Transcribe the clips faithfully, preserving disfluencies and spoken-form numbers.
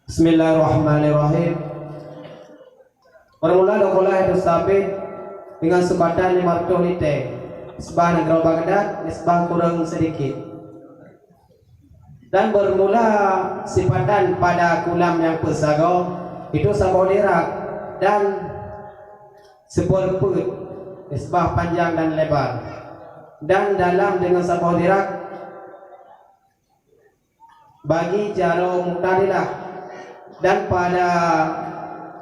Bismillahirrahmanirrahim. Bermula dua kulah itu sabit dengan sempatan lima ratus liter, nisbah nanggroe Baghdad, nisbah kureueng sedikit. Dan bermula sempatan pada kulam nyang peuet sagoe, itu saboh dirak dan siper peuet, nisbah panjang dan lebar. Dan dalam dengan saboh dirak bagi jaroe mutadilah, dan pada,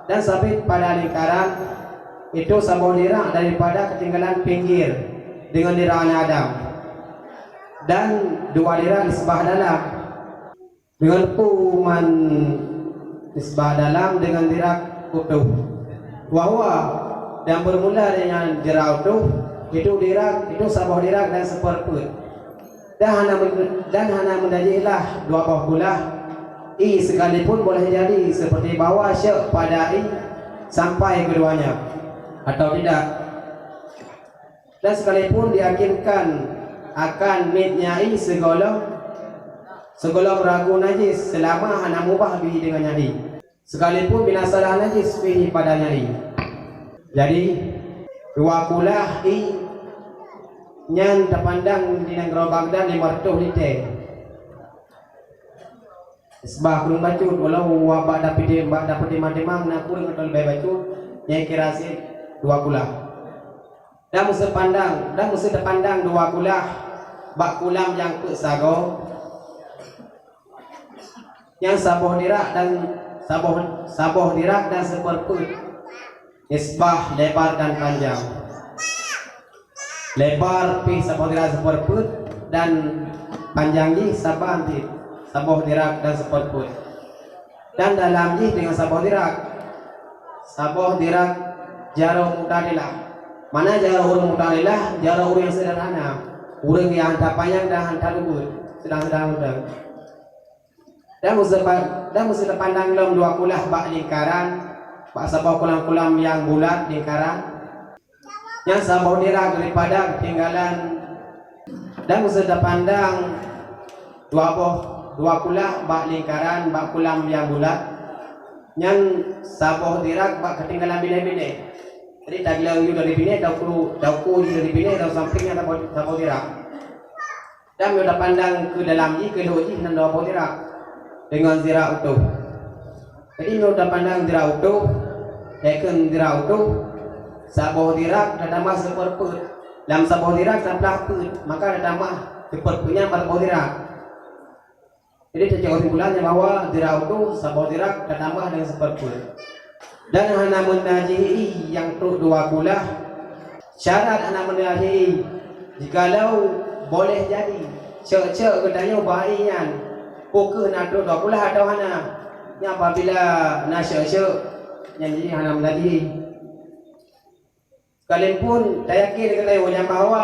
dan sabit pada lingkaran, itu saboh dirak daripada ketinggalan pinggir dengan dirak aneuk Adam, dan dua dirak nisbah dalam. Dengan peue man nisbah dalam dengan dirak utoh? Wa huwa, dan bermula dengan dirak utoh, itu dirak, itu saboh dirak dan siper peuet. Dan hana men-, dan hana meunan jih lah dua boh kulah i, sekalipun boleh jadi seperti bahwa syek pada i sampai keduanya, atau tidak. Dan sekalipun diyakinkan akan nitnya i sigohlom, sigohlom ragu najis, selama hana mubah bih dengan nyan i. Sekalipun bila salah najis fihi padanya i. Jadi, dua kulah i nyan tapandang di nanggroe Baghdad lima ratus liter. Seubah kureueng bacut, walau bak dapeuti-, bak dapeutimang-timang na kureueng atau leubeh bacut, nyang kira cit dua kulah. Dan meuseu pandang, dan meuseu tapandang dua kulah bak kulam nyang peuet sagoe, nyang saboh dirak dan saboh, saboh dirak dan siper peuet nisbah lebar dan panjang. Lebar pih saboh dirak siper peuet dan panjang jih saban cit saboh dirak dan siper peuet. Dan dalam jih dengan saboh dirak. Saboh dirak jaroe mutadilah. Mana jaroe ureuëng mutadilah? Jaroe ureuëng nyang sederhana. Ureuëng nyang hana panyang dan hana lubeut, sedang-sedang ureuëng. Dan meuseu pa-, dan meuseu tapandang lom dua kulah bak lingkaran, bak saboh kulam-kulam nyang bulat lingkaran, nyang saboh dirak daripada ketinggalan. Dan meuseu tapandang dua boh, dua kulah bak lingkaran, bak kulam nyang bulat, nyan saboh dirak bak ketinggalan binéh-binéh. Jadi, tagilang yue dari binéh, daku, daku jih dari binéh, dan sampéng nyan saboh, saboh dirak. Dan meunyoe tapandang keu dalam jih, keu lhok jih, nan dua boh dirak deungon dirak utoh. Jadi, meunyoe tapandang dirak utoh, eh, kheun dirak utoh, saboh dirak tatamah siper peuet. Lam saboh dirak taplah peuet, maka tatamah siper peuet nyan bak saboh dirak. Jadi, tacok kesimpulannya bahwa dirak utoh saboh dirak tatamah deungon siper peuet. Dan hana meunajih i nyang trok dua kulah. Syarat hana meunajih i, jikalau boleh jadi, syek-syek geutanyoe bak i nyan, peu kheueh na trok dua kulah atawa hana. Nyan apabila na syek-syek, nyan jih hana meunajih i. Sekalipun tayakin geutanyoe nyan bahwa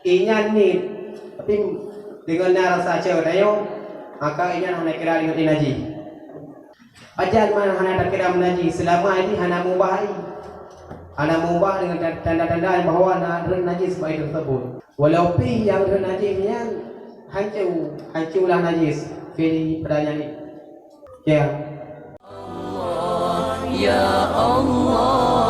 i nyan niet, tapi deungon na rasa syek geutanyoe, maka i nyan hana kira deungon i najih. Pajan man hana takira meunajih, seulama i hana mubah i. Hana mubah deungon tan-, tanda-tanda bahwa na rhön najis bak i teuseubut. Walau pih nyang rhön najis nyan hanco, hanco lah najis, fi padanya ni. Ya. Ya Allah.